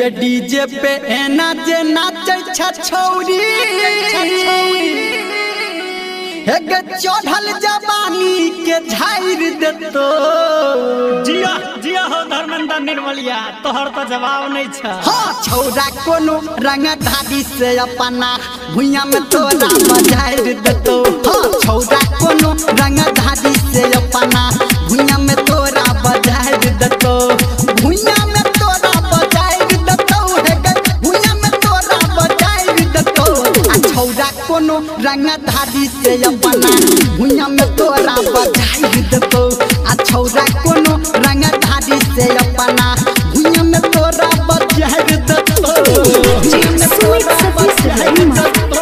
गे डीजे पे एना जे नाचै छ छौरी, हे गे चढ़ल जवानी के झाइर देतो। जिया जिया हो धर्मेंद्र निर्मलिया, तोहर तो जवाब नहीं छ। हाँ छौरा कोनो रंगधारी से अपना भुइया में तोरा बजाइर देतो। हाँ छौरा कोनो रंगधारी से अपना भुइया में तोरा बजाइर देतो। भुइया में तोरा बजाइर देतो, हे गे भुइया में तोरा बजाइर देतो। आ छौरा कोनो रंगधारी से अपना भुइया में तोरा बजाइर देतो। आ छौरा कोनो रंगधारी से अपना भुइया में तोरा बजाइर देतो। भुइया में तोरा बजाइर देतो।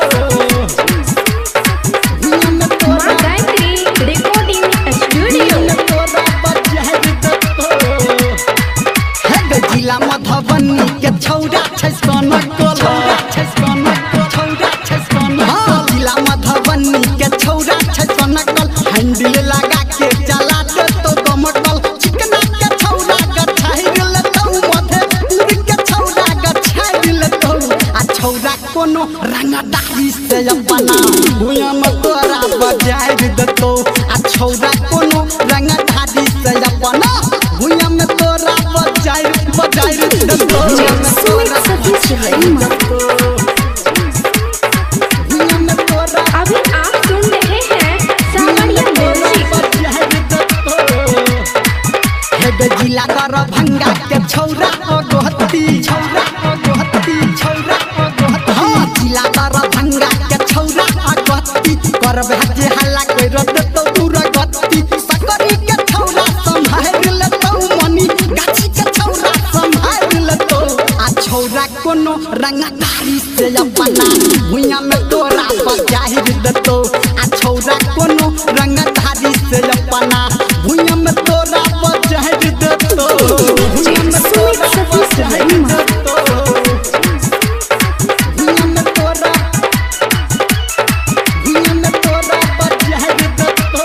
भुइया में तोरा गायत्री रिकॉर्डिंग स्टूडियो तोरा बजाइर देतो। हे गे जिला मधुबनी के छौरा छै सोनकल, छौरा छै सोनकल, छौरा छै सोनकल। हाँ जिला मधुबनी के छौरा छै सोनकल, हैंडल लगा के चला देतो दमकल। चिकना के छौरा गछाइर लेतौ, मधेपुर के छौरा गछाइर लेतौ। आ छौरा कोनो रंगदारी से अपना भुइया में तोरा बजाइर देतौ। आ छौरा कोनो रंगदारी से अपना भुइया में तोरा बजाइर बजाइर देतौ। सुमित सतीश रईमा। भुइया में तोरा अभी आप सुन रहे हैं सावरिया म्यूजिक। जिला दरभंगा के छौरा अगहती, छौरा अगहती, छौरा अगहती। हाँ जिला दरभंगा के छौरा अगहती, करबे जे हल्ला कर देतौ दूर गति। सकरी के छौरा सम्हारि लेतौ, मनी गाछी के छौरा सम्हारि लेतौ। आ छौरा कोनो रंगधारी से अपना भुइया में तोरा बजाइर देतौ। आ छौरा कोनो रंगधारी से अपना भुइया में तोरा बजाइर देतौ। भुइया में सुमित तोरा सतीश बजाइर रईमा। देतौ। भुइया में तोरा, भुइया में तोरा बजाइर देतौ।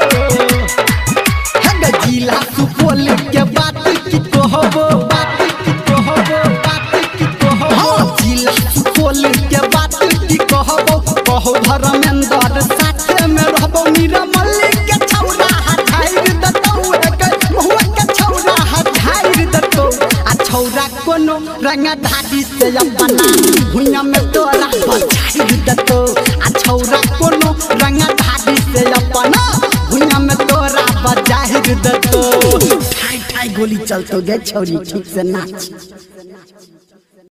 हे गे जिला सुपौल के बात की कहबो, बात की कहबो, बात की कहबो। हाँ जिला सुपौल के बात की कहबो, कहो धर्मेंद्र साथे में रहबो। निरमल के छौरा हटाइर देतौ, हे गे महुआ के छौरा हटाइर देतौ। आ छौरा कोनो रंगधारी से अपना भुइया में तोरा बजाइर देतौ। आ छौरा कोनो रंगधारी से अपना भुइया में तोरा बजाइर देतौ। ठाई ठाई गोली चलतो गे छौरी, ठीक से नाच।